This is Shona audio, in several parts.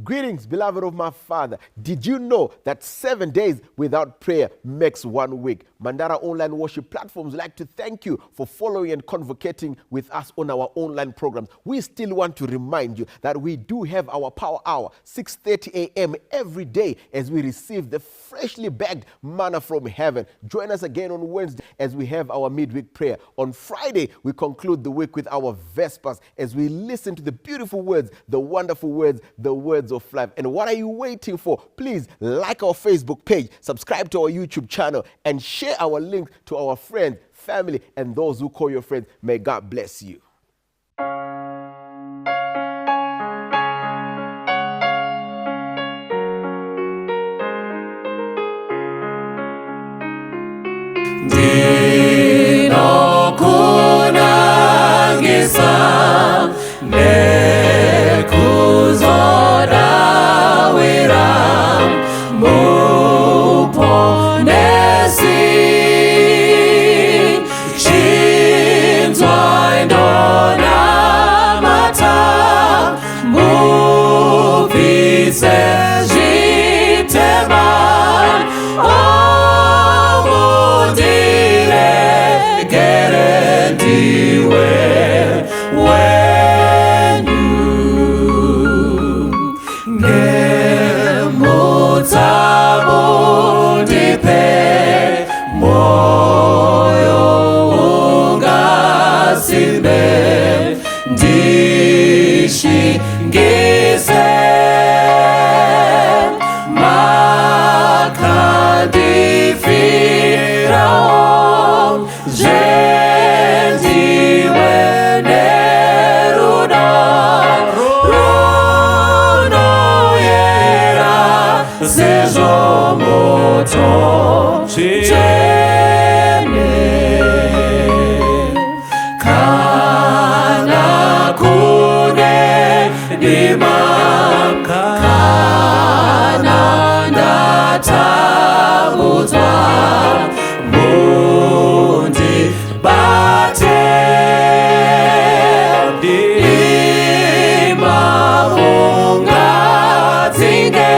Greetings, beloved of my Father. Did you know that 7 days without prayer makes 1 week? Mandara Online Worship Platforms like to thank you for following and convocating with us on our online programs. We still want to remind you that we do have our power hour, 6:30 a.m. every day as we receive the freshly bagged manna from heaven. Join us again on Wednesday as we have our midweek prayer. On Friday, we conclude the week with our Vespers as we listen to the beautiful words, the wonderful words, the words of life. And what are you waiting for? Please like our Facebook page, subscribe to our YouTube channel, and share our link to our friends, family, and those who call your friends. May God bless you. Ndinokunangisa nekuzodawira muponesi chinzwai ndonamata mubvise zvitema omundiregere ndiwe wenyu ngemutsa mundipe moyo ungasimbe ndishingise makandifirawo zvendiwe nerudo runoyera sezvo moto tsvene kana kune dima kana ndatambudzwa mundibate dima mungadzinge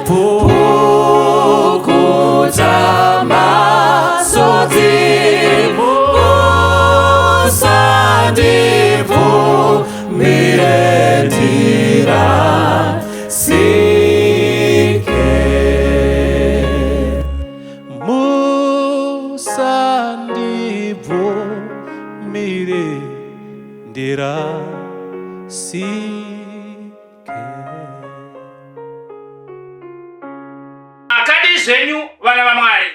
pukuta masodzi musandibvumire ndirasike. Musandibvumire ndirasike. Makadii zvenyu vana vaMwari?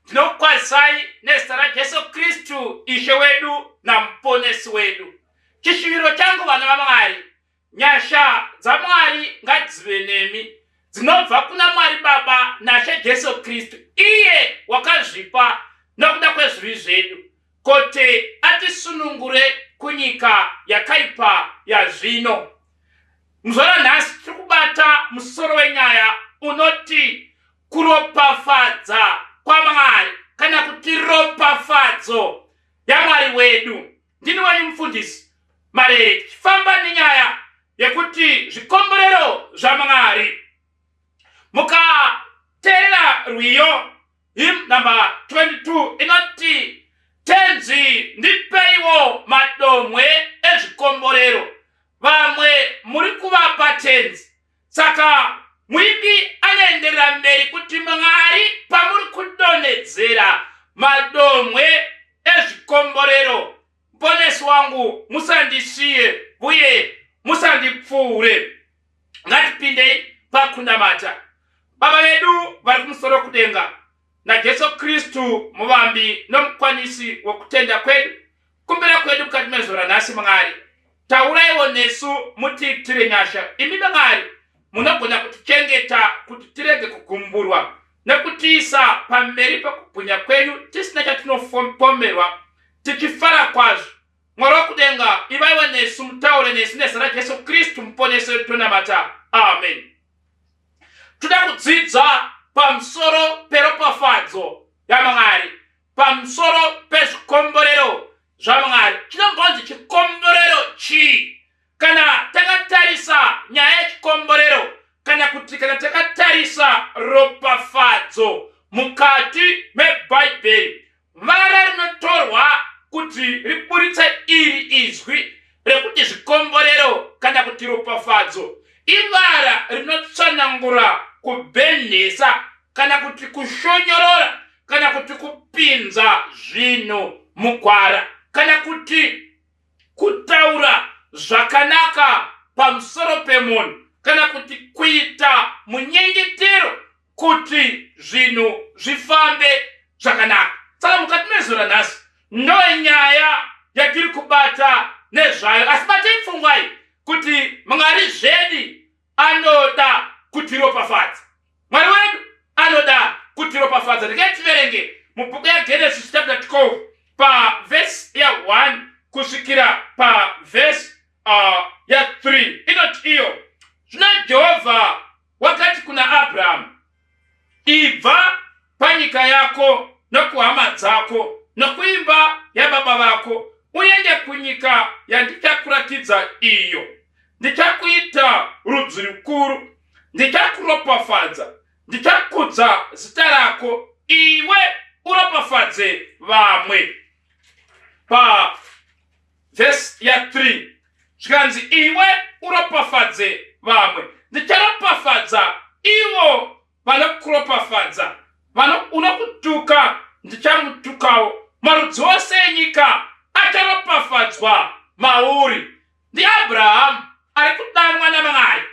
Ndinokukwazisai nezita raJesu Kristu Ishe wedu naMuponesi wedu. Chishuviro changu vana vaMwari, nyasha dzaMwari ngadzive nemi, dzinobva kuna Mwari Baba naShe Jesu Kristu, iye wakazvipa nokuda kwezvivi zvedu, kuti atisunungure kunyika yakaipa yazvino. Muzuva ranhasi tiri kubata musoro wenyaya unoti kuropafadza kwaMwari kana kuti ropafadzo yaMwari wedu. Ndini wenyu mufundisi Marere, tichifamba nenyaya yekuti zvikomborero zvaMwari. Mukateerera rwiyo hymn number 22 inoti Tenzi ndipeiwo madomwe ezvikomborero, vamwe muri kuvapa Tenzi. Saka muimbi anoenderera mberi kuti Mwari pamuri kudonhedzera madomwe ezvikomborero, Muponesi wangu musandisiye uye musandipfuure. Ngatipindei pakunamata. Baba vedu vari kumusoro kudenga, naJesu Kristu muvambi nomukwanisi wokutenda kwedu, kumbira kwedu mukati mezuva ranhasi, Mwari, tauraiwo nesu mutiitire nyasha. Imi Mwari munogona kutichengeta kuti tirege kugumburwa nekutiisa pamberi pekubwinya kwenyu tisina chatinopomerwa, tichifara kwazvo. Mwari wokudenga, ivaiwo nesu, mutaure nesu nezita raJesu Kristu muponesi wedu tonamata. Amen. Toda kudzidza pamusoro peropafadzo yaMwari, pamusoro pezvikomborero zvaMwari. Chinombonzi chikomborero chii? Kana takatarisa nyaya yechikomborero kana kuti kana takatarisa ropafadzo mukati mebhaibheri, vara rinotorwa kuti riburitse iri izwi rekuti zvikomborero kana kuti ropafadzo ivara rinotsanangura kubhenhesa kana kuti kushonyorora kana kuti kupinza zvinhu mugwara kana kuti kutaura zvakanaka pamusoro pemunhu kana kuti kuita munyengetero kuti zvinhu zvifambe zvakanaka. Saka mukati mezuva ranhasi ndonyaya yatiri kubata nezvayo, asi batei pfungwa iyi kuti Mwari zvedi anoda kutiropafadza. Mwari wedu anoda kutiropafadza. Regai tiverenge mubhuku yaGenesis chapter 12 pavhesi ya1 kusvikira pavhesi ya3 inoti iyo, zvino Jehovha wakati kuna Abrahamu, ibva panyika yako nokuhama dzako nokuimba yababa vako, uende kunyika yandichakuratidza iyo. Ndichakuita rudzi rukuru, ndichakuropafadza, ndichakudza zita rako, iwe uropafadze vamwe. Pa vhesi ya3 zvikanzi, iwe uropafadze vamwe, ndicharopafadza ivo vanokuropafadza, unokutuka ndichamutukawo, marudzi ose enyika acharopafadzwa mauri. NdiAbrahamu ari kudanwa naMwari.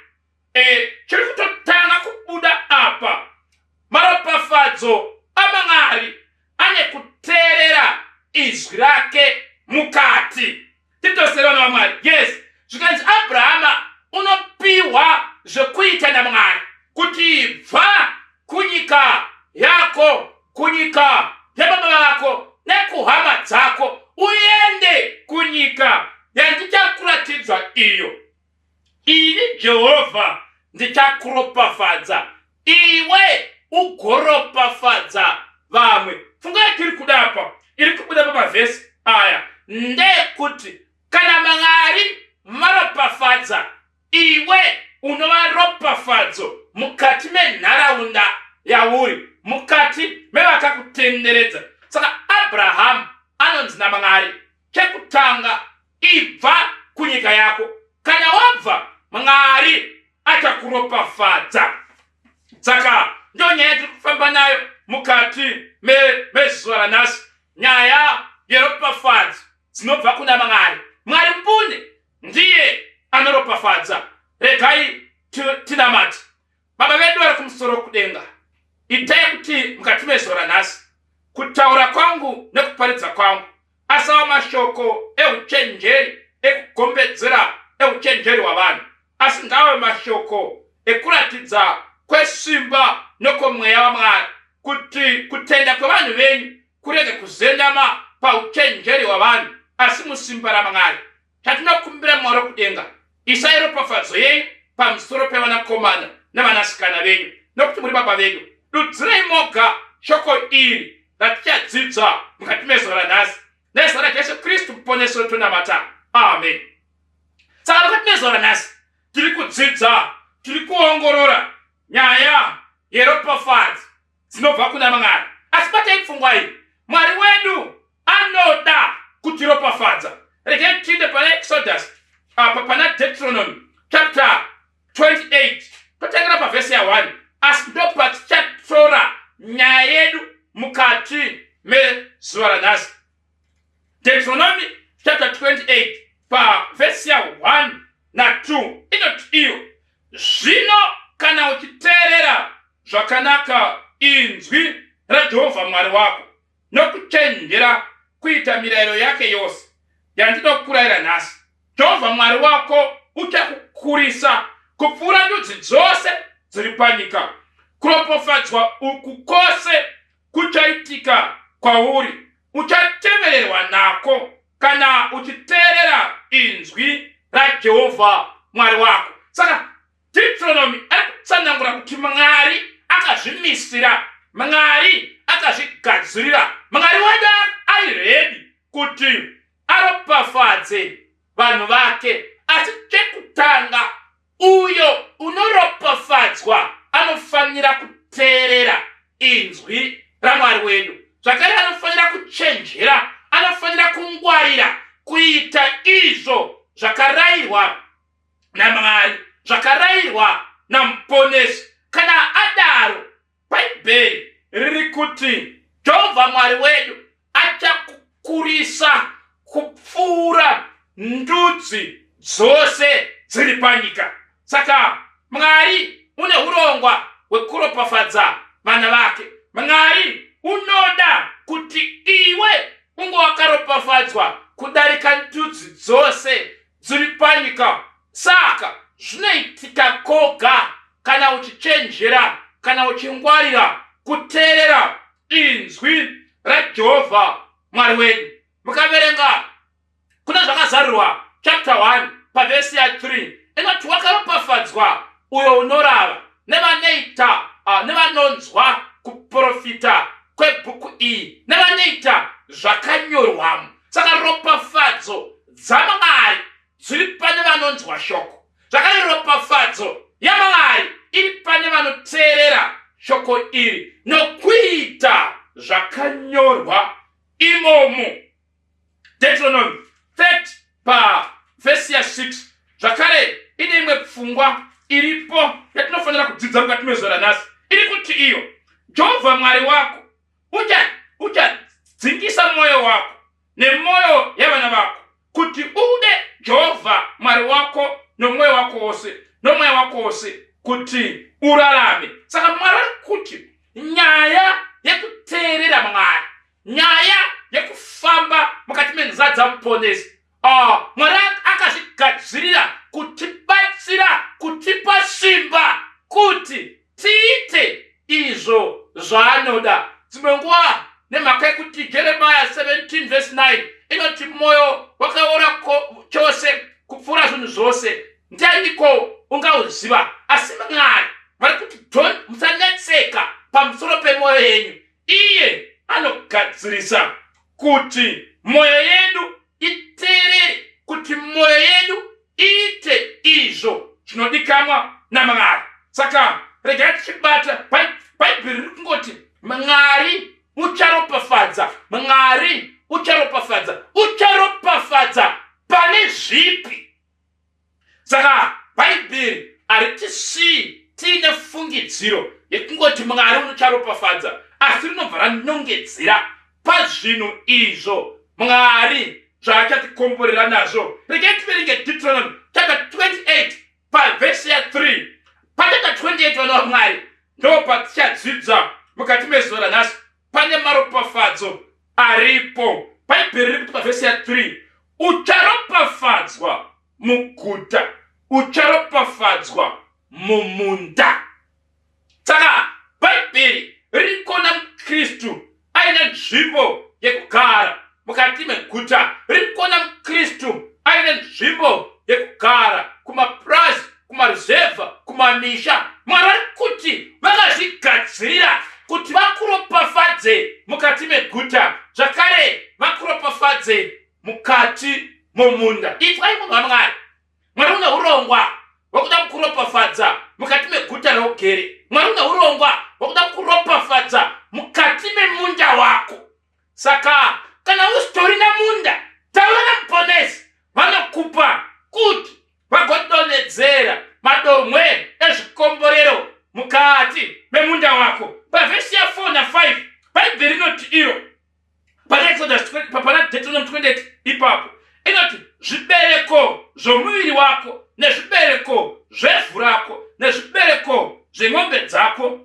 Chiri kutotanga kubuda apa maropafadzo aMwari ane kuteerera izwi rake mukati. Titose vana vaMwari. Yes, zvikanzi Abrahama unopiwa zvekuita naMwari kuti ibva kunyika yako, kunyika yababa vako nekuhama dzako, uende kunyika yandichakuratidza iyo. Ini Jehovha ndichakuropafadza, iwe ugoropafadza vamwe. Pfungwa yatiri kuda apa iri kubuda pamavhesi aya ndeyekuti kana Mwari varopafadza iwe, unova ropafadzo mukati menharaunda yauri, mukati mevakakutenderedza. Saka Abrahamu anonzi naMwari, chekutanga ibva kunyika yako, kana wabva Mwari achakuropafadza. Saka ndo nyaya tiri kufamba nayo mukati mezuva ranhasi, nyaya yeropafadzo dzinobva kuna Mwari. Mwari mbune ndiye anoropafadza. Regai tinamate. Baba vedu vari kumusoro kudenga, itai kuti mukati mezuva ranhasi kutaura kwangu nekuparidza kwangu asava mashoko euchenjeri ekugombedzera euchenjeri hwavanhu, asi ngave mashoko ekuratidza kwesimba nokwomweya waMwari, kuti kutenda kwevanhu venyu kurege kuzendama pauchenjeri hwavanhu, asi musimba raMwari. Chatinokumbira Mwari wokudenga, isai ropafadzo yenyu pamusoro pevanakomana nevanasikana venyu, nokuti muri baba vedu. Dudzirai moga shoko iri ratichadzidza mukati mezuva ranhasi, nezita raJesu Kristu muponesi wedu tonamata, amen. Saka mukati mezuva ranhasi tiri kudzidza, tiri kuongorora nyaya yeropafadzo dzinobva kuna Mwari. Asi batai pfungwa iyi, Mwari wedu anoda kutiropafadza. Regai tiinde pana Exodus, apa pana Deuteronomy chapter 28, totangira pavhesi ya1, asi ndopatichatora nyaya yedu mukati mezuva ranhasi. Deuteronomy chapter 28 pavhesi ya1 na2 inoti iyo, zvino kana uchiteerera zvakanaka inzwi raJehovha Mwari wako nokuchenjera kuita mirayiro yake yose yandinokurayira nhasi, Jehovha Mwari wako uchakukurisa kupfuura ndudzi dzose dziri panyika. Kuropofadzwa uku kwose kuchaitika kwauri, uchatevererwa nako kana uchiteerera inzwi raJehovha Mwari wako. Saka Deuteronomy ari kutsanangura kuti Mwari akazvimisira, Mwari akazvigadzirira, Mwari wedu ari redi kuti aropafadze vanhu vake. Asi chekutanga, uyo unoropafadzwa anofanira kuteerera inzwi raMwari wedu. Zvakare anofanira kuchenjera, anofanira kungwarira kuita izvo zvakarayirwa naMwari, zvakarayirwa naMuponesi. Kana adaro, Bhaibheri riri kuti Jehovha Mwari wedu achakukurisa kupfuura ndudzi dzose dziri panyika. Saka Mwari une urongwa hwekuropafadza vana vake. Mwari unoda kuti iwe unge wakaropafadzwa kudarika ndudzi dzose dziri panyika. Saka zvinoitika koga kana uchichenjera, kana uchingwarira kuteerera inzwi raJehovha Mwari wedu. Mukaverenga kuna Zvakazarurwa chapter 1 pavhesi ya3 inoti wakaropafadzwa uyo unorava nevanoita nevanonzwa kuprofita kwebhuku iyi nevanoita zvakanyorwamo. Saka ropafadzo dzaMwari dziri pane vanonzwa shoko. Zvakare ropafadzo yaMwari iri pane vanoteerera shoko iri nokuita zvakanyorwa imomo. Deuteronomy 30 pavhesi ya6 zvakare ine imwe pfungwa iripo yatinofanira kudzidza mukati mezuva ranhasi, iri kuti iyo Jehovha Mwari wako uchadzingisa ucha mwoyo wako nemwoyo yavana vako kuti ude Jehovha Mwari wako nomwoyo wako wose nomweya wako wose kuti urarame. Saka Mwari ari kuti nyaya yekuteerera Mwari, nyaya yekufamba mukati menzira dzaMuponesi, Mwari akazvigadzirira kutibatsira, kutipa simba kuti tiite izvo zvaanoda. Dzimwe nguva nemhaka yekuti Jeremiah 17 verse 9 inoti mwoyo wakaora chose kupfuura zvinhu zvose, ndianiko ungauziva? Asi Mwari vari kuti musanetseka pamusoro pemwoyo yenyu. Iye anogadzirisa kuti mwoyo yedu iteerere, kuti mwoyo yedu iite izvo zvinodikanwa naMwari. Saka regai tichibata Bhaibheri riri kungoti Mwari ucharopafadza, Mwari ucharopafadza, ucharopafadza pane zvipi? Saka Bhaibheri haritisii tiine fungidziro yekungoti Mwari unocharopafadza, asi rinobva ranongedzera pazvinhu izvo Mwari zvaachatikomborera nazvo. Regai tiverenge Deuteronomy chapter 28 pavhesi ya3. Pachapter 28, vana vaMwari, ndo patichadzidza mukati mezuva ranhasi. Pane maropafadzo aripo. Bhaibheri riri kuti pavhesi ya3, ucharopafadzwa muguta, ucharopafadzwa mumunda. Saka Bhaibheri riri kuona muKristu aine nzvimbo yekugara mukati meguta, riri kuona muKristu aine nzvimbo yekugara kumapurazi, kumaruzevha, kumamisha. Mwari vari kuti vakazvigadzirira kuti vakuropafadze mukati meguta, zvakare vakuropafadze mukati momunda. Itwai munhu waMwari. Mwari une urongwa hwekuda kukuropafadza mukati meguta raugere. Mwari une urongwa hwekuda kukuropafadza mukati memunda wako. Saka kana usitorina munda, taura naMuponesi, vanokupa kuti vagodonhedzera madomwe ezvikomborero mukati memunda wako. Pavhesi ya4 na5 Bhaibheri rinoti iro pana Exodus pana Deuteronomy 28 ipapo inoti zvibereko zvomuviri wako nezvibereko zvevhu rako nezvibereko zven'ombe dzako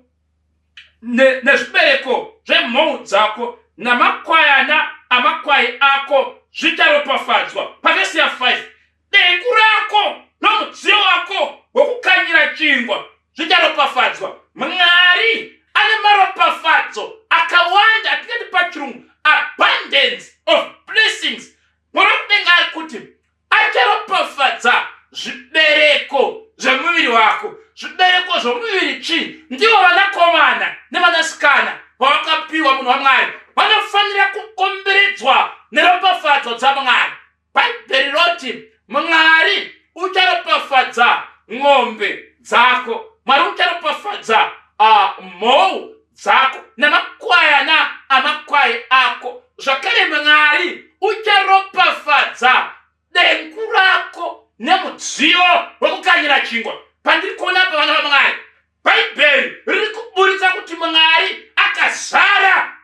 nezvibereko zvemhou dzako namakwayana amakwai ako zvicharopafadzwa. Pavhesi ya5, dengu rako nomudziyo wako wokukanyira chingwa zvicharopafadzwa. Mwari ane maropafadzo akawanda, atingati pachirungu abundance of blessings. Mwari wekudenga ari kuti acharopafadza zvibereko zvemuviri wako. Zvibereko zvomuviri chii? Ndivo vanakomana nevanasikana vawakapiwa, munhu waMwari, vanofanira kukomberedzwa neropafadzo dzaMwari. Bhaibheri roti Mwari ucharopafadza ng'ombe dzako, Mwari ucharopafadza mhou dzako namakwayana amakwai ako. Zvakare Mwari ucharopafadza dengu rako nemudziyo wekukanyira chingwa. Pandiri kuona apa, vana vaMwari, Bhaibheri riri kuburitsa kuti Mwari akazara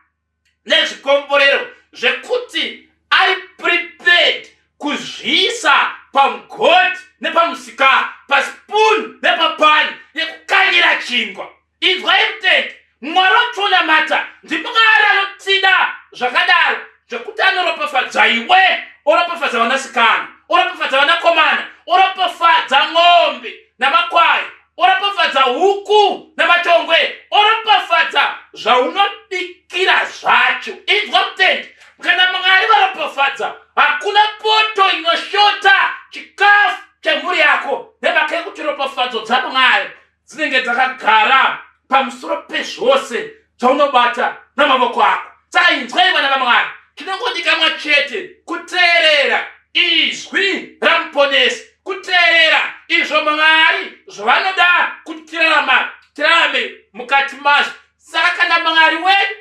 nezvikomborero zvekuti ari prepared kuzviisa pamugoti nepamusika, paspoon nepapani yekukanyira chingwa. Inzwai mutendi, Mwari watinonamata ndiMwari anotida zvakadaro zvekuti anoropafadza iwe, oropafadza vanasikana, oropafadza vanakomana, oropafadza ng'ombe namakwai, oropafadza huku namatongwe, oropafadza zvaunobikira zvacho. Inzwa mutendi, kana Mwari varopafadza, hakuna poto inoshota chikafu chemhuri yako, nemhaka yekuti ropafadzo dzaMwari dzinenge dzakagara pamusoro pezvose zvaunobata namavoko ako. Saka inzwai vana vaMwari, chinongodikamwa chete kuteerera izwi raMuponesi, kuteerera izvo Mwari zvavanoda kuti tirarame mukati mazvo. Saka kana Mwari wedu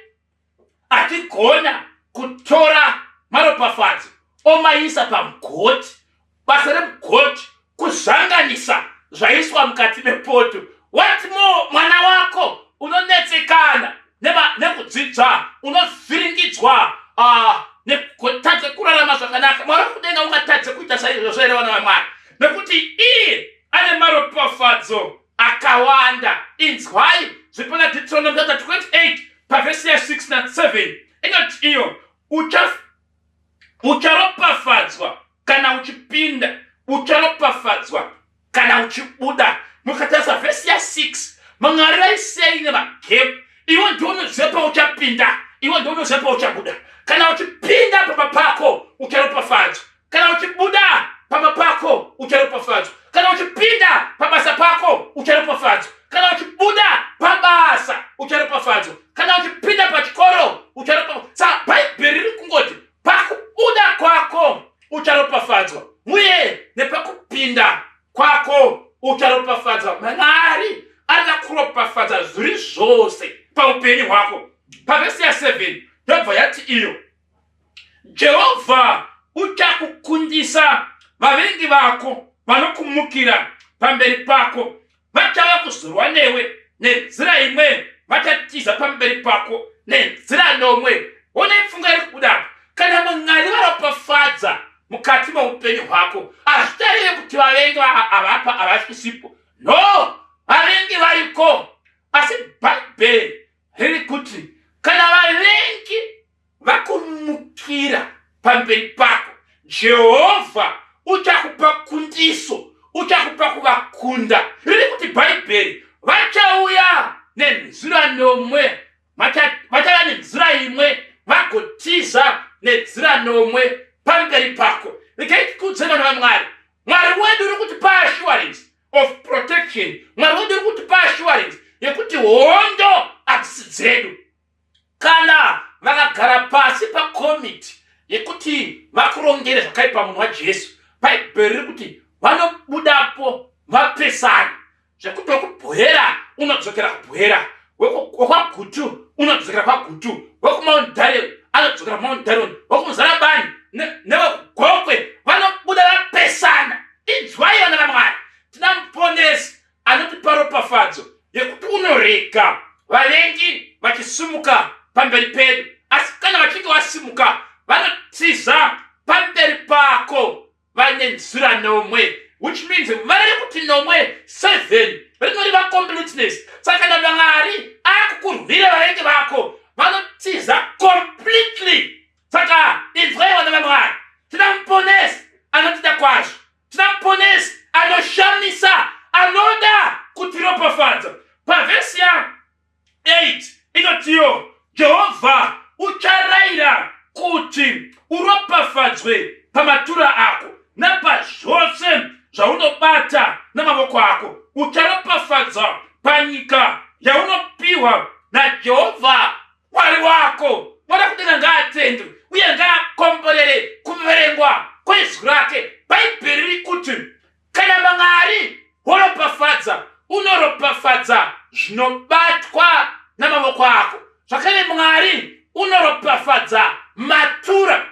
achigona kutora maropafadzo omaisa pamugoti, basa remugoti kuzanganisa zvaiswa mukati mepoto, what more mwana wako unonetsekana nekudzidza, unovhiringidzwa nekutadza kurarama zvakanaka. Mwari wekudenga ungatadze kuita saizvozvo here, vana vaMwari? Nekuti iye ane maropafadzo akawanda. Inzwai zviri pana Deuteronomy chapter 28 pavhesi ya6 na7, inoti iyo, Ucharopafadzwa kana uchipinda, ucharopafadzwa kana uchibuda. Mukatarisa vhesi ya6, Mwari vaisei nemagap. Iwe ndiwe unoziva pauchapinda, iwe ndiwe unoziva pauchabuda. Kana uchipinda pamba pako ucharopafadzwa, kana uchibuda pamba pako ucharopafadzwa, kana uchipinda pabasa pako ucharopafadzwa, kana uchibuda pabasa ucharopafadzwa, kana uchipinda pachikoro ucharopafadzwa. Saka Bhaibheri riri kungoti pakubuda kwako ucharopafadzwa, uye nepakupinda kwako ucharopafadzwa. Mwari arida kuropafadza zviri zvose paupenyu hwako. Pavhesi ya7 yobva yati iyo, Jehovha uchakukundisa vavengi vako vanokumukira pamberi pako. Vachauya kuzorwa newe nenzira imwe, vachatiza pamberi pako nenzira nomwe. One pfungwa iri kubuda apa. Kana Mwari varopafadza mukati meupenyu hwako, hazvitarire kuti vavengi avapa havasisipo. No, vavengi variko, asi Bhaibheri riri kuti kana vavengi vakumukira pamberi pako, Jehovha uchakupa kundiso, uchakupa kuvakunda. Riri kuti Bhaibheri, vachauya nenzira nomwe, vachauya nenzira imwe vagotiza nenzira nomwe pamberi pako. Regai tikudze vana vaMwari. Mwari wedu uri kutipa assurance of protection. Mwari wedu uri kutipa assurance yekuti hondo hadzisi dzedu. Kana vakagara pasi pakomiti yekuti vakurongere zvakaipa munhu waJesu, Bhaibheri riri kuti vanobudapo vapesana, zvekuti wekuBhoera unodzokera kuBhoera, wekwaGutu unodzokera kwaGutu, wekuMount Darien anodzokera kuMount Darien, wekuMuzarabani newekuGokwe vanobuda vapesana. Inzwai vana vaMwari, tina Muponesi anotipa ropafadzo yekuti unorega vavengi vachisimuka pamberi pedu, asi kana vachinge vasimuka vanotiza pamberi pako vaine nzira nomwe, which means vara rekuti nomwe, 7, rinoreva completeness. Saka kana Mwari akukurwira, vavengi vako vanotiza completely. Saka inzwai vana vaMwari, tina Muponesi anotida kwazvo, tina Muponesi anoshamisa anoda kutiropafadza. Pavhesi ya8 inotiyo, Jehovha ucharayira kuti uropafadzwe pamatura ako napazvose zvaunobata namavoko ako, ucharopafadzwa panyika yaunopiwa naJehovha Mwari wako. Mwari kudenga ngaatendwe uye ngaakomborere kuverengwa kwezwi rake. Bhaibheri riri kuti kana unoropafadza zvinobatwa namavoko ako. Zvakare Mwari unoropafadza matura.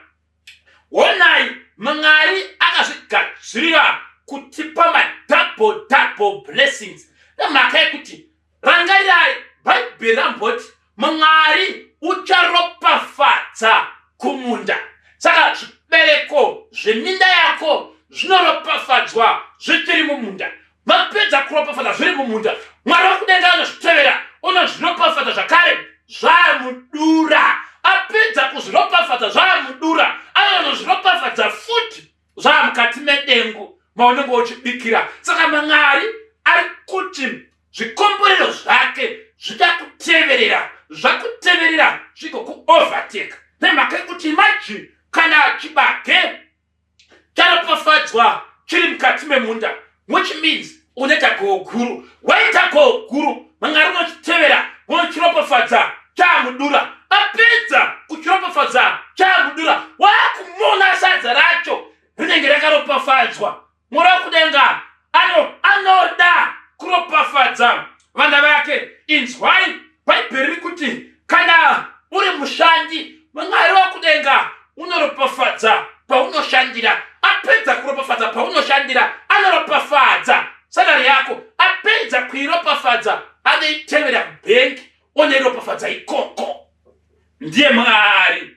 Honai, Mwari akazvigadzirira kutipa madouble double blessings nemhaka yekuti Rangarirai, Bhaibheri ramboti Mwari ucharopafadza kumunda. Saka zvibereko zveminda yako zvinoropafadzwa zvichiri mumunda. Mapedza kuropafadza zviri mumunda, Mwari wekudenga anozvitevera, unozviropafadza zvakare zvamudura. Apedza kuzviropafadza zvamudura, anozviropafadza futi zvamukati medengu maunenge uchibikira. Saka Mwari ari kuti zvikomborero zvake zvichakuteverera, zvakuteverera zvigokuovertake, nemhaka yekuti imagine kana chibage charopafadzwa chiri mukati memunda, which means unoita goho guru. Waita goho guru, Mwari unochitevera unochiropafadza chamudura. Apedza kuchiropafadza chamudura, wakumona sadza racho rinenge rakaropafadzwa. Mwari wekudenga anoda kuropafadza vana vake. Inzwai, Bhaibheri riri kuti kana uri mushandi, Mwari wekudenga unoropafadza paunoshandira. Apedza kuropafadza paunoshandira, anoropafadza salari yako. Apedza kuiropafadza, anoitevera kubhengi onoiropafadza ikoko. Ndiye Mwari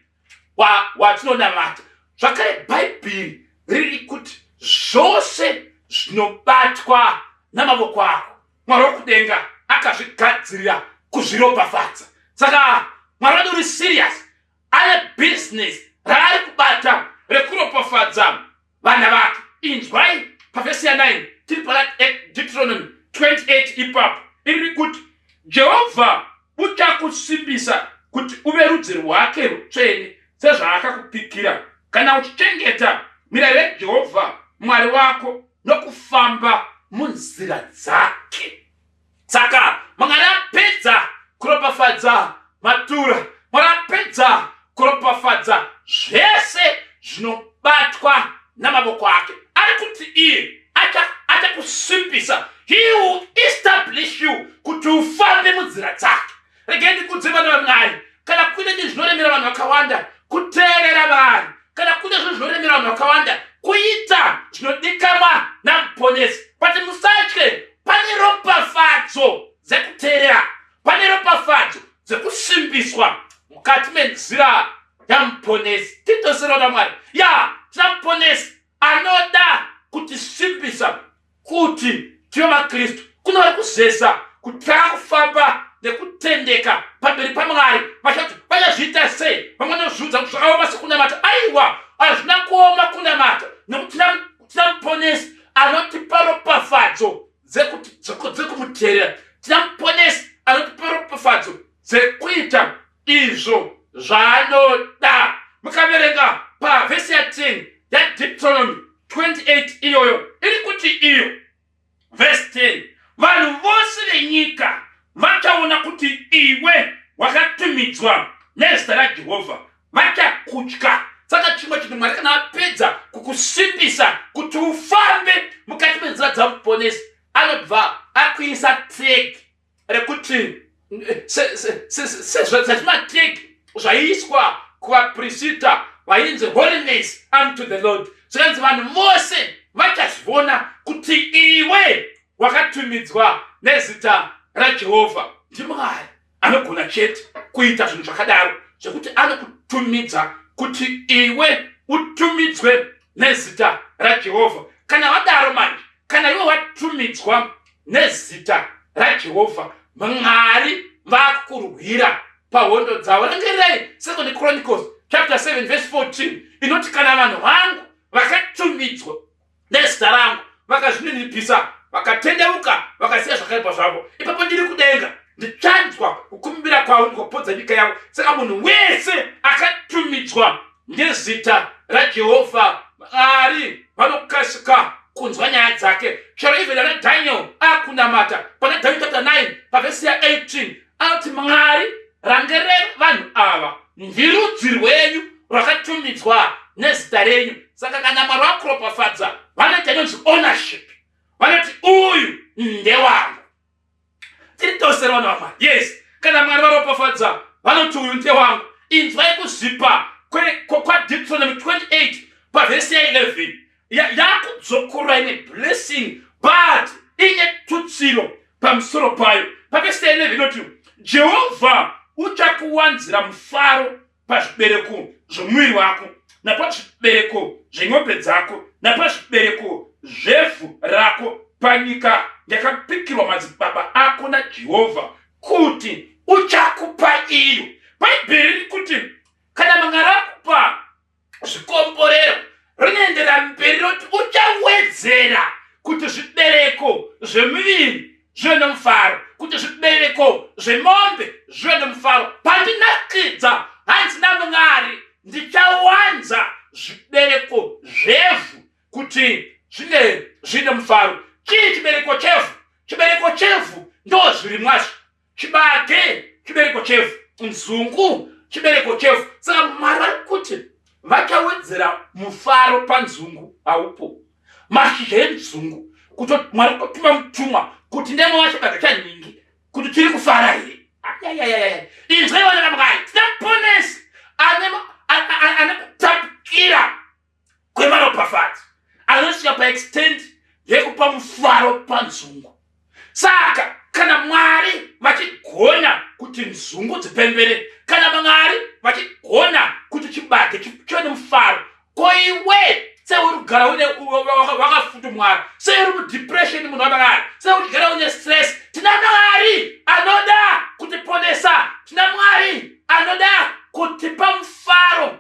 watinonamata. Zvakare Bhaibheri riri kuti zvose zvinobatwa namavoko ako Mwari wekudenga akazvigadzirira kuzviropafadza. Saka Mwari wedu uri serious, ane business raari kubata rekuropafadza vana vake. Inzwai pavhesi ya9 tiri pana Deuteronomy 28 ipapo, iri kuti Jehovha uchakusimbisa kuti uve rudzi rwake rutsvene sezvaakakupikira, kana uchichengeta mirayiro yaJehovha Mwari wako nokufamba munzira dzake. Saka Mwari apedza kuropafadza matura, Mwari apedza kuropafadza zvese zvinobatwa namavoko ake, ari kuti iye achakusimbisa, he will establish you kuti ufambe munzira dzake. Regai ndikudze vana vaMwari, kana kuine zvinhu zvinoremera vanhu vakawanda kuteerera vanhu, kana kuine zvinhu zvinoremera vanhu vakawanda kuita zvinodikanwa naMuponesi. But musatye, pane ropafadzo dzekuteerera, pane ropafadzo dzekusimbiswa mukati menzira yaMuponesi. Titosero naMwari ya tina Muponesi anoda kutisimbisa kuti tive vaKristu. Kune vari kuzeza kutanga kufamba nekutendeka pamberi paMwari, vachati vachazviita sei? Vamwe vanozviudza kuti zvakaoma sekunamata. Aiwa, hazvina kuoma kunamata, nekuti tina Muponesi anotipa ropafadzo dzekumuteerera. Tina Muponesi anotipa ropafadzo dzekuita izvo zvaanoda. Mukaverenga pavhesi ya10 yaDeuteronomy 28 iyoyo, iri kuti iyo vhesi 10, vanhu vose venyika vachaona kuti iwe wakatumidzwa nezita raJehovha, vachakutya. Saka chimwe chinhu, Mwari kana apedza kukusimbisa kuti ufambe mukati menzira dzaMuponesi, anobva akuisa tag rekuti sezvimategi zvaiiswa kuvaprista vainzi holiness unto the Lord. Zvikanzi vanhu vose vachazviona kuti iwe wakatumidzwa nezita raJehovha. NdiMwari anogona chete kuita zvinhu zvakadaro, zvekuti anokutumidza kuti iwe utumidzwe nezita raJehovha. Kana vadaro manje, kana iwe watumidzwa nezita raJehovha, Mwari vakurwira pahondo dzavo. Rangerirai Second Chronicles chapter 7 verse 14 inoti, kana vanhu vangu vakatumidzwa nezita rangu vakazvininipisa, vakatendeuka, vakasiya zvakaipa zvavo, ipapo ndiri kudenga ndichanzwa kukumbira kwavo ndikopodza nyika yavo. Saka munhu wese akatumidzwa nezita raJehovha, Mwari vanokasika kunzwa nyaya dzake. Chero even ana Daniel akunamata pana Daniel chapter 9 pavhesi ya18, anoti Mwari, rangerei vanhu ava, ndirudzi rwenyu rwakatumidzwa nezita renyu. Saka kana Mwari vakuropafadza, vanoita inonzi ownership, vanoti uyu ndewangu. Tiri tosera vana vamwari. Yes, kana Mwari varopafadza vanoti uyu ndewangu. Inzwai kuzvipa kwaDeuteronomy 28 pavhesi ya11 yakudzokorora ine blessing but ine tutsiro pamusoro payo. Pavhesi ya11 inoti Jehovha uchakuwanzira mufaro pazvibereko zvomuviri wako napazvibereko zveng'ombe dzako napazvibereko zvevhu rako panyika yakapikirwa madzibaba ako naJehovha kuti uchakupa iyo. Bhaibheri riri kuti kana Mwari akupa zvikomborero rinoendera mberi roti uchawedzera kuti zvibereko zvemuviri zvive nomufaro, kuti zvibereko zvemombe zvive nomufaro. Pandinakidza hanzi naMwari ndichawanza zvibereko zvevhu kuti zvinge zvine mufaro. Chii chibereko chevhu? Chibereko chevhu ndo zvirimwazvo. Chibage chibereko chevhu, nzungu chibereko chevhu. Saka Mwari vari kuti vachawedzera mufaro panzungu haupo. Mashizha enzungu kuti Mwari kutotuma mutumwa kuti ndemwa chibage chanhingi kuti tiri kufara here. Ayayayaya, inzwai vana vaMwari, tina muponesi ane kutapukira kwemaropafadzo anosvika paextend yekupa mufaro panzungu. Saka kana Mwari vachigona kuti nzungu dzipembere, kana Mwari vachigona kuti chibage chive nemufaro, ko iwe sei uri kugara une wakafutumwara, sei uri mudepression munhu waMwari, sei uri kugara une stress? Tina Mwari anoda kutiponesa, tina Mwari anoda kutipa mufaro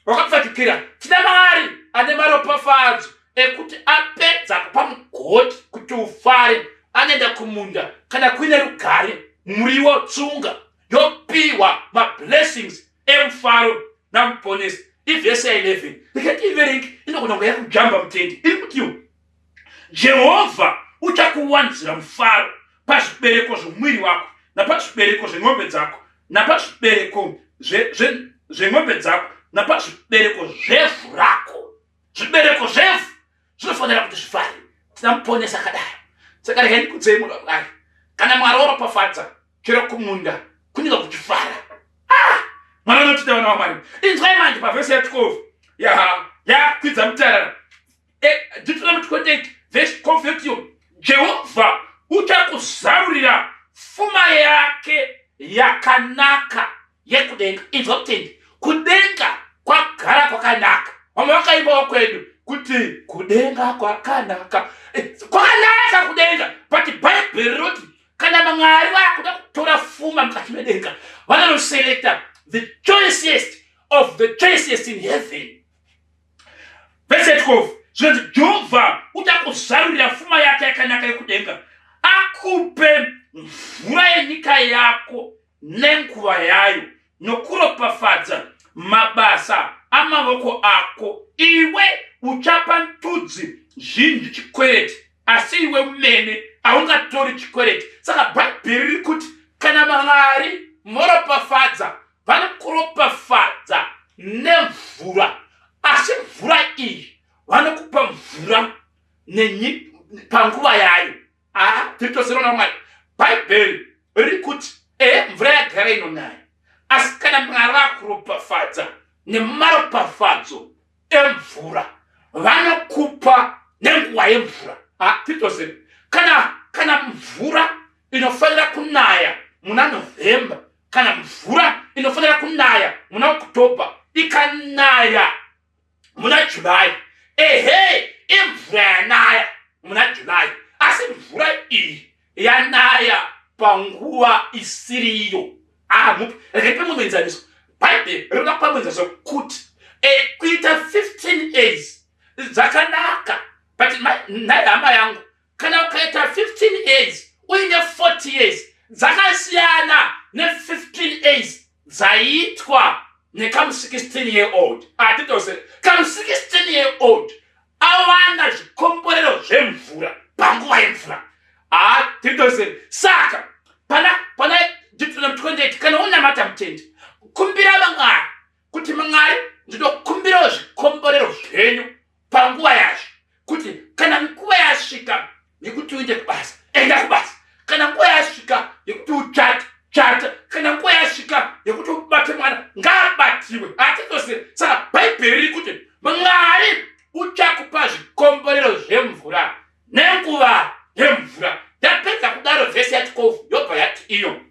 wakapfachukira, tina Mwari ane maropafadzo ekuti apedza kupa mugoti kuti ufare, anoenda kumunda kana kuine rugare, muriwo tsunga yopiwa mablessings emufaro namuponesi. Ivhesi ya11 rikati iverenge, inogona kunge yakujamba mutendi. Iri kutiwo Jehovha uchakuwanzira mufaro pazvibereko zvomuviri wako napazvibereko zveng'ombe dzako napazvibereko zveng'ombe dzako napazvibereko zvevhu rako. Zvibereko zvevhu zvinofanira kuti zvifare. Tina muponesi akadaro. Saka regai ndikudzei munhu waMwari, kana Mwari waropafadza chero kumunda kunenge kuchifara. Mwari anotida vana vaMwari. Inzwai manje pavhesi ya12 yakwidza mutarara, Deuteronomy 28 verse 12 yotiyo Jehovha uchakuzarurira fuma yake yakanaka yekudenga. Inzwa kutendi, kudenga kwagara kwakanaka. Vamwe vakaimbawo kwedu kuti kudenga kwakanaka, kwakanaka kudenga, but Bhaibheri rinoti kana Mwari vakuda kutora fuma mukati medenga vanonoselecta the choicest of the choicest in heaven. Verse 12 zvinonzi Jehovha uchakuzarurira fuma yake yakanaka yekudenga, akupe mvura yenyika yako nenguva yayo, nokuropafadza mabasa amavoko ako. Iwe uchapa ndudzi zhinji chikwereti, asi iwe umene haungatori chikwereti. Saka Bhaibheri riri kuti kana Mwari moropafadza, vanokuropafadza nemvura, asi mvura iyi vanokupa mvura panguva yayo. Tiri tose vana Mwari. Bhaibheri riri kuti mvura yagara inonaya, asi kana Mwari vakuropafadza nemaropafadzo emvura, vanokupa nenguva yemvura. Tiri tose kana mvura inofanira kunaya muna November, kana mvura inofanira kunaya muna October ikanaya muna July, ehe, imvura yanaya muna July, asi mvura iyi yanaya panguva isiriyo. Regai pamwe muenzaniso. Bhaibheri rinoda kupa muenzaniso kuti kuita 15 years dzakanaka, but nhai hama yangu, kana ukaita 15 years uine 40 years dzakasiyana ne15 years dzaitwa nekamu 16 year old. Atitose kamu 16 year old awana zvikomborero zvemvura panguva yemvura. Titose saka pana Deuteronomy 28, kana unamata mutendi, kumbira Mwari kuti Mwari ndinokumbirawo zvikomborero zvenyu panguva yazvo, kuti kana nguva yasvika yekuti uende kubasa, enda kubasa. Kana nguva yasvika iyo,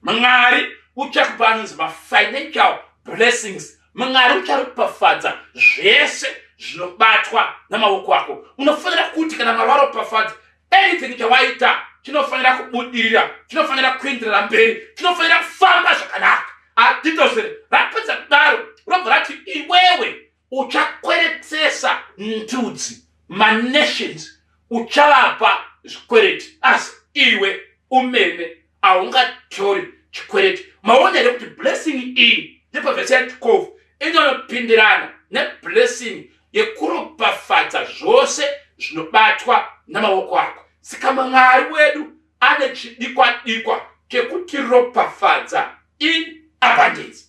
Mwari uchakupa anonzi mafinancial blessings. Mwari ucharopafadza zvese zvinobatwa namaoko ako. Unofanira kuti kana Mwari waropafadza, anything chawaita chinofanira kubudirira, chinofanira kuenderera mberi, chinofanira kufamba zvakanaka. Hatitosere rapedza kudaro, robva rati iwewe uchakweretesa ndudzi, manations, uchavapa zvikwereti, asi iwe umene haungatori chikwereti. Maona here kuti blessing iyi yepavhesi ya12 inonopindirana neblessing yekuropafadza zvose zvinobatwa namaoko ako? Saka Mwari wedu ane chidikwadikwa chekutiropafadza in abundance.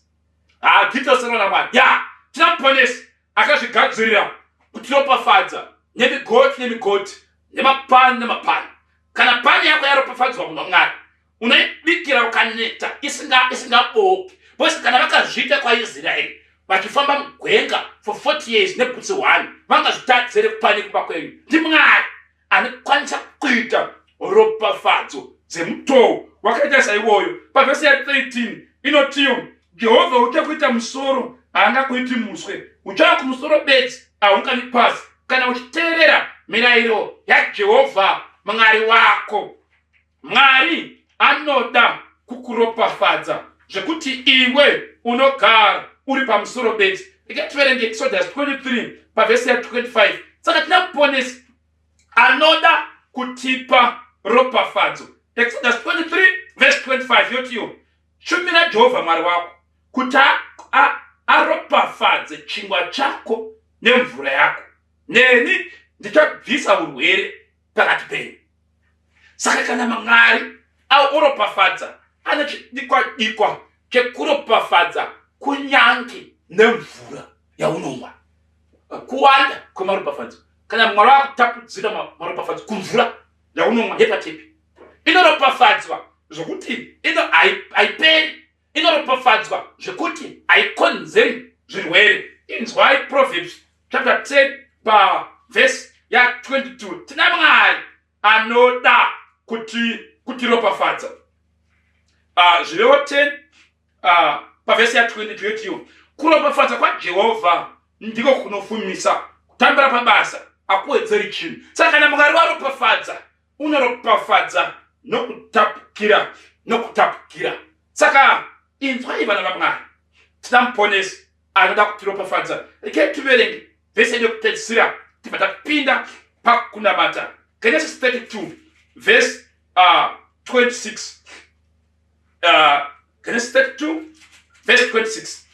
Hatitosero naMwari ya tina Muponesi akazvigadzirira kutiropafadza nemigoti nemigoti, nemapani nemapani. Kana pani yako yaropafadzwa, munhu waMwari, unoibikira ukaneta, isingaboki, because kana vakazviita kwaIsraeri vachifamba mugwenga for 40 years nebhutsi 1, vangazvitadzere kupani kumba kwenyu? NdiMwari anokwanisa kuita ropafadzo dzemutoo wakaita saiwoyo. Pavhesi ya13 inotiyo, "Jehovha uchakuita musoro, haangakuiti muswe; uchava kumusoro bedzi, haungavi pasi, kana uchiteerera mirayiro yaJehovha Mwari wako." Mwari anoda kukuropafadza zvekuti iwe unogara uri pamusoro bedzi. Ikativerenge Exodus 23 pavhesi ya25. Saka tina Muponesi anoda kutipa ropafadzo. Exodus 23 vhesi 25 yotiyo, "Shumira Jehovha Mwari wako kuti aropafadze chingwa chako nemvura yako, neni ndichabvisa urwere pakati penyu." Saka kana Mwari auropafadza, ane chidikwadikwa chekuropafadza kunyange nemvura yaunomwa. Kuwanda kwemaropafadzo, kana Mwari akutapudzira maropafadzo kumvura yaunomwa yepatepi, inoropafadzwa zvokuti ino haiperi, inoropafadzwa zvekuti haikonzeri zvirwere. Inzwai Proverbs chapter 10 pavhesi ya22. Tina Mwari anoda kuti kutiropafadza. Zvirevo 10 pavhesi ya22 yotiyo, "Kuropafadza kwaJehovha ndiko kunofumisa, kutambira pabasa hakuwedzeri chinhu." Saka kana Mwari waropafadza, unoropafadza nokutapukira nokutapukira. Saka inzwai, vana vaMwari, tina Muponesi anoda kutiropafadza. Regai tiverenge vhesi yedu yekupedzisira, tibva tapinda pakunamata. Genesis 32 vhesi 26. Genesis 32 vhesi 26.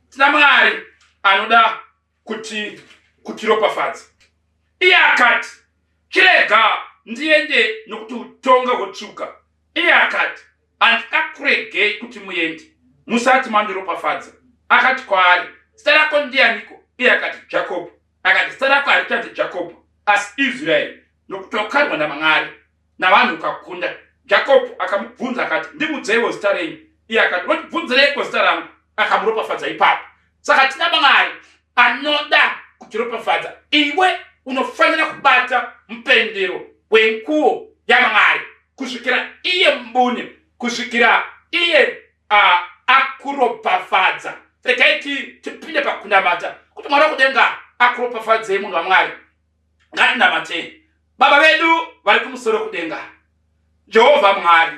Tina Mwari anoda kuti kutiropafadza. Iye akati, "Chirega ndiende, nokuti utonga hwotsvuka." Iye akati, "Handingakuregei kuti muende musati mandiropafadza." Akati kwaari, "Zita rako ndianiko?" Iye akati, "Jakobho." Akati, "Zita rako harichanzi Jakobho, asi Israeri, nokuti wakarwa naMwari navanhu ukakunda." Jakobho akamubvunza akati, "Ndiudzeiwo zita renyu." Iye akati, "Unotibvunzireiko zita rangu?" Akamuropafadza ipapo. Saka tina Mwari anoda kutiropafadza. Iwe unofanira kubata mupendero wenguo yaMwari kusvikira iye mbune, kusvikira iye akuropafadza. Regai tipinde pakunamata kuti Mwari wakudenga akuropafadzei. Munhu waMwari, ngatinamatei. Baba vedu vari kumusoro kudenga, Jehovha Mwari,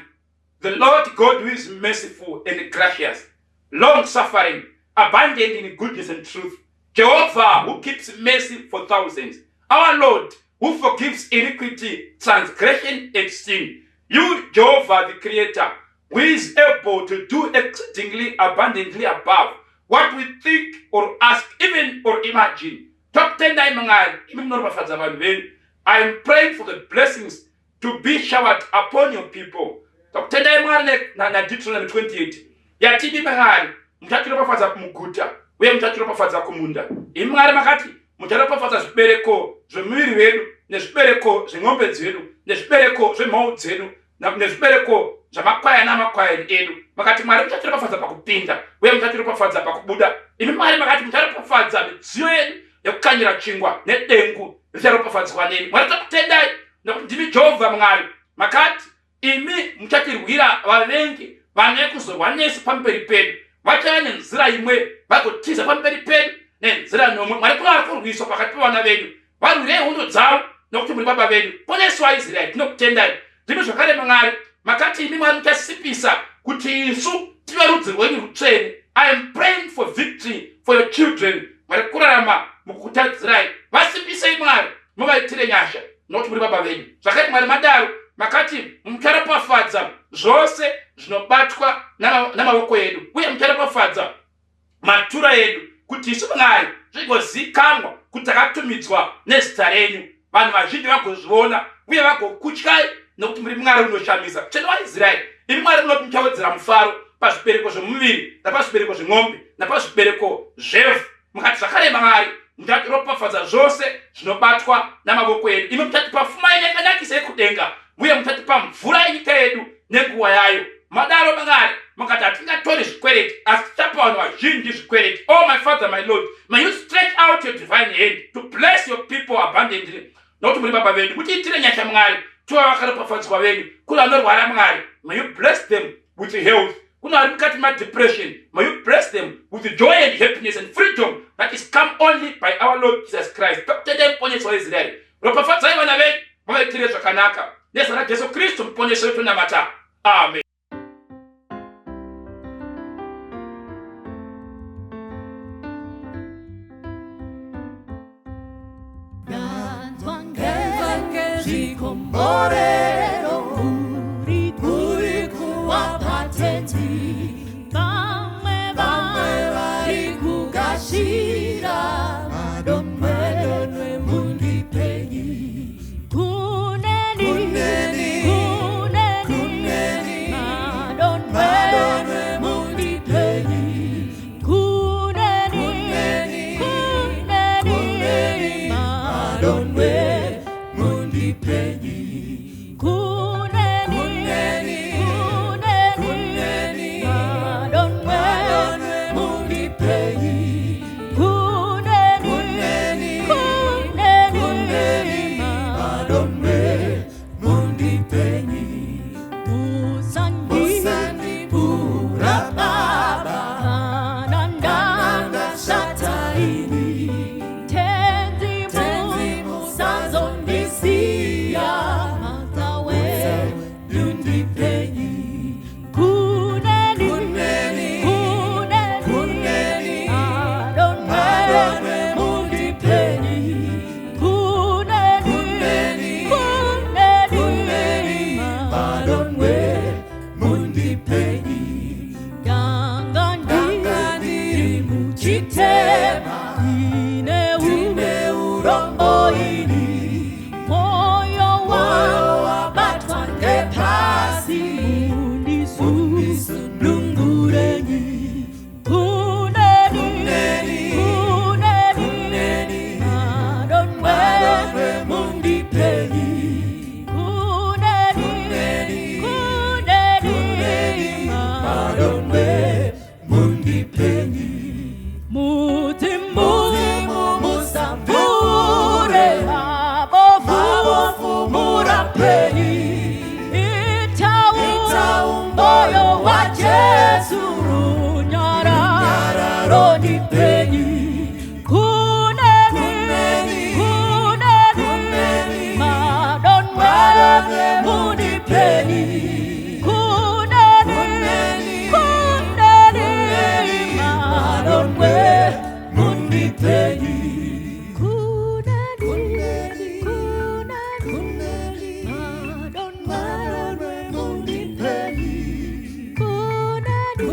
the Lord God who is merciful and gracious, long suffering, abundant in goodness and truth, Jehovah who keeps mercy for thousands, our Lord who forgives iniquity, transgression and sin, you, Jehovah the Creator, who is able to do exceedingly abundantly above what we think or ask even or imagine, tokutendai Mwari, imi munoropafadza vanhu venyu. I am praying for the blessings to be showered upon your people. Tokutendai Mwari naDeuteronomy 28 yatidi, Mwari, muchatiropafadza muguta uye muchatiropafadza kumunda. Imi Mwari makati mucharopafadza zvibereko zvemuviri wedu, nezvibereko zveng'ombe dzedu, nezvibereko zvemhou dzedu, nezvibereko zvamakwayana amakwayani edu. Makati, Mwari, muchatiropafadza pakupinda uye muchatiropafadza pakubuda. Imi Mwari makati mucharopafadza midziyo yedu yekukanyira chingwa, nedengu richaropafadzwa nemi. Mwari, tokutendai nekuti ndimi Jehovha Mwari makati Imi muchatirwira vavengi vanouya kuzorwa nesu pamberi pedu. Vachauya nenzira imwe vagotiza pamberi pedu nenzira nomwe. Mwari, kuna vari kurwiswa pakati pevana venyu, varwirei hondo dzavo, nokuti muri baba vedu. Ponesi waIsraeri, tinokutendai. Ndimi zvakare Mwari, makati imi Mwari muchasipisa kuti isu tive rudzi rwenyu rutsvene. I am praying for victory for your children vari kurarama mukukutadzirai. Vasimbisei Mwari, muvaitire nyasha, nokuti muri baba venyu. Zvakati Mwari madaro, makati mucharopafadza zvose zvinobatwa namavoko edu, uye mucharopafadza matura edu, kuti isu Mwari zvigozikanwa kuti takatumidzwa nezita renyu, vanhu vazhinji vagozviona uye vagokutyai, nokuti muri Mwari unoshamisa. Mutsvene waIsraeri, imi Mwari munoti muchawedzera mufaro pazvibereko zvemuviri, napazvibereko zvemombe, napazvibereko zvevhu. Mukati zvakare Mwari muchatiropafadza zvose zvinobatwa namavoko edu. Imi muchatipa fuma yenyu yakanakisa yekudenga, uye muchatipa mvura yenyika yedu nenguva yayo. Madaro Mwari, mukati hatingatori zvikwereti, asi tichapa vanhu vazhinji zvikwereti. Oh my Father, my Lord, may you stretch out your divine hand to bless your people abundantly, nokuti muri baba vedu. Mutiitire nyasha Mwari, tiva vakaropafadzwa venyu. Kune vanorwara Mwari, may you bless them with health. Kune vari mukati madepression, may you bless them with joy and happiness and freedom that is come only by our Lord Jesus Christ. Tokutendai, Muponesi waIsraeri. Ropafadzai vana venyu, muvaitire zvakanaka. Nezita raJesu Kristu Muponesi wedu tonamata, amen. Ndanzwa ngezvikomborero uri kuwapa Tenzi. Vamwe vari kugashira madonwe, mundipenyi. Kuneni, kuneni, madonwe, mundipenyi. Kuneni, kuneni, madonwe, mundipenyi. Kuneni, kuneni, madonwe, mundipenyi. Kuneni, kuneni, madonwe, mundipenyi. Musandipura baba kana ndashata ini. Tenzi, musazondisiya, matawe mundipenyi. Kuneni, kuneni, madonwe, mundipenyi. Kuneni, kuneni, madonwe, mundipenyi. Ndanga ndiri muchitema, ndine urombo ini, moyo wabatwa ngepasi, mundisunungurenyi. Kuneni, kuneni, madonwe, mundipenyi. Kuneni, kuneni, madonwe, mundipenyi. Mudzimu, musavhure mabofu, murapenyi. Ita moyo waJesu runyararo ndipenyi. Kuneni, kuneni, madonwe, mundipenyi. Kuneni, kuneni, madonwe, mundipenyi. Kuneni, kuneni, madonwe, mundipenyi. Kuneni,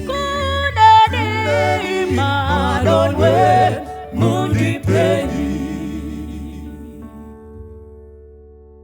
kuneni, madonwe.